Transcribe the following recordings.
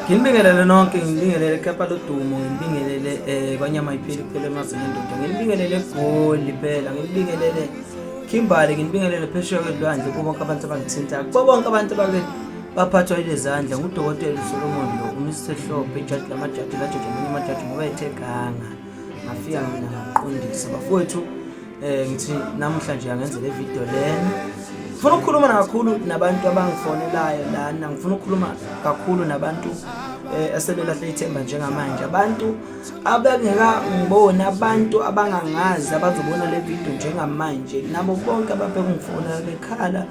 Nginibingelele nonke, nginibingelele Kapa lodumo, nginibingelele eh kwanyama ipheli kuphela emazini endoda, nginibingelele eGoli phela, nginibingelele Kimberley, nginibingelele phesheya kwelwandle kubo bonke abantu abangithintayo, kubo bonke abantu abake baphathwa ilezandla ngudokotela uSolomon lo, uMr Hlophe, ijaji lamajaji lajaji amanye amajaji ngoba ethe ganga. Ngafika mina ngaqondisa bafowethu. Ngithi namuhla nje angenze le video lena. Ngifuna ukukhuluma kakhulu nabantu abangifonelayo lana, ngifuna ukukhuluma kakhulu nabantu esebelahle ithemba njengamanje, abantu abengeka ngiboni, abantu abangangazi abazobona le video njengamanje, nabo bonke ababekungifona bekhala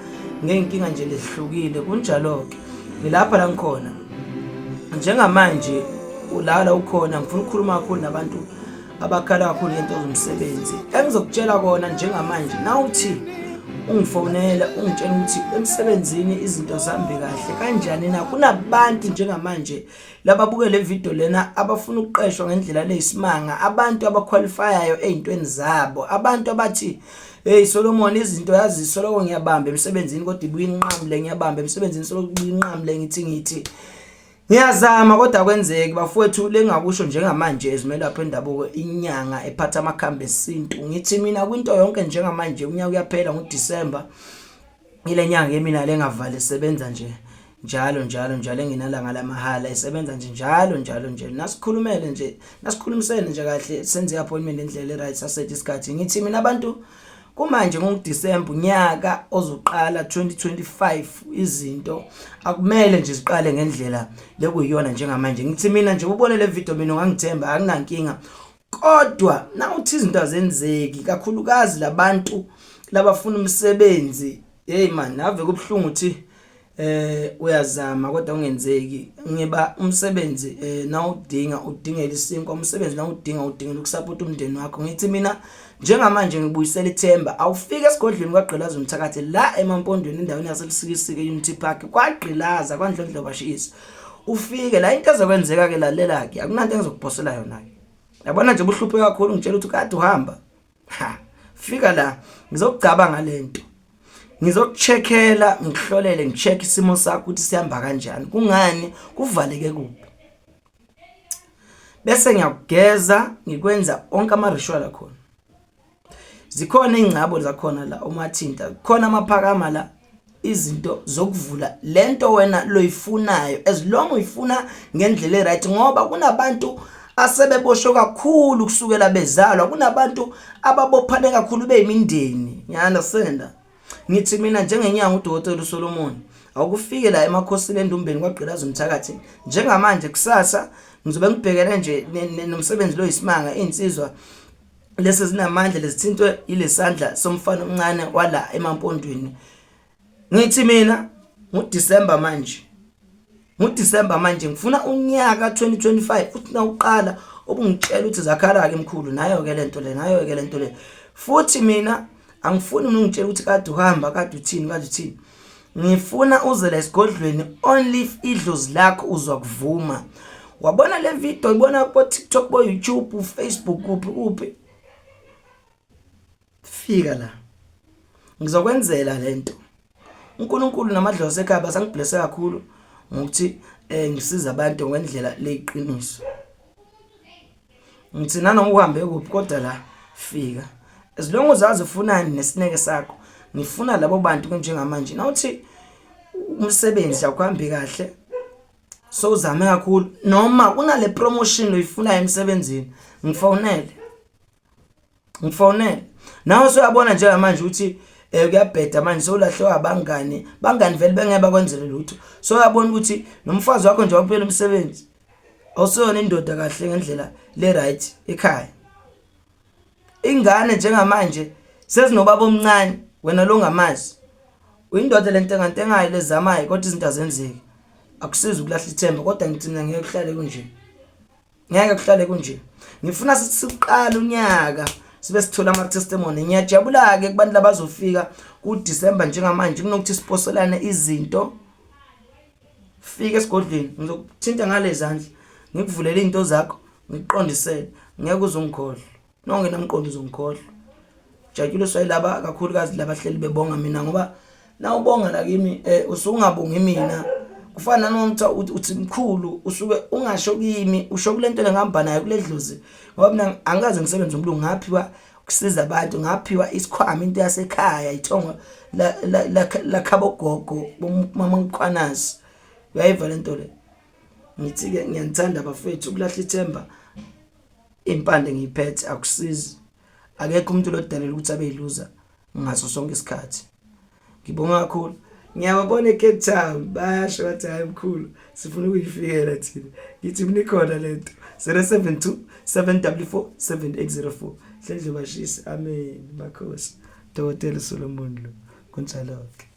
ngey'nkinga nje lehlukile. Kunjalo-ke, ngilapha la ngikhona njengamanje, ulala ukhona. Ngifuna ukukhuluma kakhulu nabantu abakhala kakhulu ngento zomsebenzi. Engizokutshela kona njengamanje, nawuthi ungifonela ungitshela ukuthi emsebenzini izinto zihambe kahle kanjani na, kunabantu njengamanje lababuke le video lena abafuna ukuqeshwa ngendlela leyisimanga, abantu abaqualifyayo ey'ntweni zabo, abantu abathi hey Solomon, izinto yazi soloko ngiyabamba emsebenzini kodwa ibuye inqamule, ngiyabamba emsebenzini soloko ibuye inqamule, ngithi ngiyazama kodwa kwenzeki. Bafowethu, lengakusho njengamanje ezimelaphi endabuko, inyanga ephatha amakhambi esintu, ngithi mina kwinto yonke njengamanje unyaka uyaphela ngoDisemba, ile nyanga ke mina lengavali isebenza nje njalo njalo njalo, engenalanga lamahhala, isebenza nje njalo njalo nje. Nasikhulumele nje, nasikhulumisene nje kahle, senze i-appointment endlela e-right, sasethe isikhathi. Ngithi mina abantu kumanje ngoDisemba unyaka ozoqala 2025, izinto akumele nje ziqale ngendlela lekuyiyona njengamanje. Ngithi mina nje ubone le video, mina ungangithemba, akunankinga, kodwa nawuthi izinto azenzeki, kakhulukazi labantu labafuna umsebenzi, hey man, ave kubuhlungu ukuthi uyazama kodwa ungenzeki. Ngiba umsebenzi nawudinga udingela isinkwa, umsebenzi nawudinga udingela ukusupport umndeni wakho. Ngithi mina njengamanje ngibuyisela ithemba, awufike esigodlweni kwaGqilaza umthakathi la emampondweni, endaweni yaseLusikisiki eUnity Park, kwaGqilaza kwaNdlondlo bashisa. Ufike la, into ezokwenzeka ke, lalela ke, akunanto engizokuphosela yona ke. Yabona nje ubuhluphe kakhulu, ngitshela ukuthi kade uhamba, ha, fika la ngizokugcaba ngalento, ngizokucheckela, ngikuhlolele, ngicheck isimo sakho ukuthi sihamba kanjani, kungani kuvaleke kuphi, bese ngiyakugeza, ngikwenza onke ama ritual akhona. Zikhona ingcabo zakhona la umathinta khona, amaphakama la, izinto zokuvula lento wena loyifunayo, as long uyifuna ngendlela eright, ngoba kunabantu asebeboshwe kakhulu kusukela bezalwa, kunabantu ababophane kakhulu beyimindeni, ngiya-understand. Ngithi mina njengenyanga udokotela uSolomon, awukufike la emakhosini endumbeni kwaGqilaza umthakathi njengamanje. Kusasa ngizobe ngibhekene nje nomsebenzi lo yisimanga, iy'nsizwa lesi zinamandla lezithintwe ilesandla somfana omncane wala emampondweni. Ngithi mina nguDisemba manje, nguDisemba manje, ngifuna unyaka 2025 futhi nawuqala ubungitshela ukuthi zakhala ke mkhulu, nayo ke lento le, nayo ke lento le. Futhi mina angifuni mina ungitshela ukuthi kade uhamba, kade uthini, kade uthini. Ngifuna uze la esigodlweni only if idlozi lakho uzwa kuvuma. Wabona le video, ibona ko TikTok, bo YouTube, Facebook, kuphi kuphi, fika la ngizokwenzela lento. uNkulunkulu namadlozi ekhaya basangiblesse kakhulu ngokuthi ngisiza abantu ngendlela leyiqiniso. Ngithi nanoma uhambe kuphi kodwa la fika, as long uzazi ufunani nesineke sakho. Ngifuna labo bantu njengamanje, nawuthi umsebenzi akuhambi kahle, so uzame kakhulu, noma kunale promotion oyifunayo emsebenzini, ngifonele, ngifonele. Nawe usuyabona njengamanje ukuthi kuyabheda manje, sowulahlwe abangani, bangani vele bengeke bakwenzele lutho, so uyabona ukuthi nomfazi wakho nje wakuphela umsebenzi, awuseyona indoda kahle ngendlela le right ekhaya, ingane njengamanje sezinobaba omncane wena lo ngamazi, uyindoda lentengantengayo lezamayo kodwa izinto azenzeki. Akusizi ukulahla ithemba, kodwa ngithi mina ngeke kuhlale kunje, ngeke kuhlale kunje. Ngifuna sithi siqala unyaka sibe sithola ama testimony. Ngiyajabula ke kubantu labazofika ku December njengamanje, kunokuthi siposelane izinto. Fika esigodlweni, ngizokuthinta ngale zandla, ngikuvulele izinto zakho, ngikuqondisele, ngeke uzongikhohlwa. Nongenamqondo uzongikhohlwa. Jatshuliswa yilaba kakhulukazi labahleli bebonga mina, ngoba nawubonga la kimi usungabongi mina. Kufana nanoma kuthiwa uthi mkhulu, usuke ungasho kimi, usho kule nto lengihamba nayo kule dlozi, ngoba mina angikaze ngisebenze umlungu, ngaphiwa ukusiza abantu, ngaphiwa isikhwama, into yasekhaya, ithongo lakhabogogo bomama Mkhwanazi. Uyayiva le nto le? Ngithi-ke ngiyanithanda bafethu, ukulahla ithemba impande ngiyiphethe akusizi. Akekho umuntu lodalela ukuthi abe yiluza ngaso sonke isikhathi. Ngibonga kakhulu. Ngiyababona eCape Town bayasho bathi hayi mkhulu sifuna ukuyifikela thina. Ngithi mina ikhona lento. 072 744 7804. Hlendle bashisi. Amen. Makhosi. Dokotela Solomon lo. Kunjalo-ke.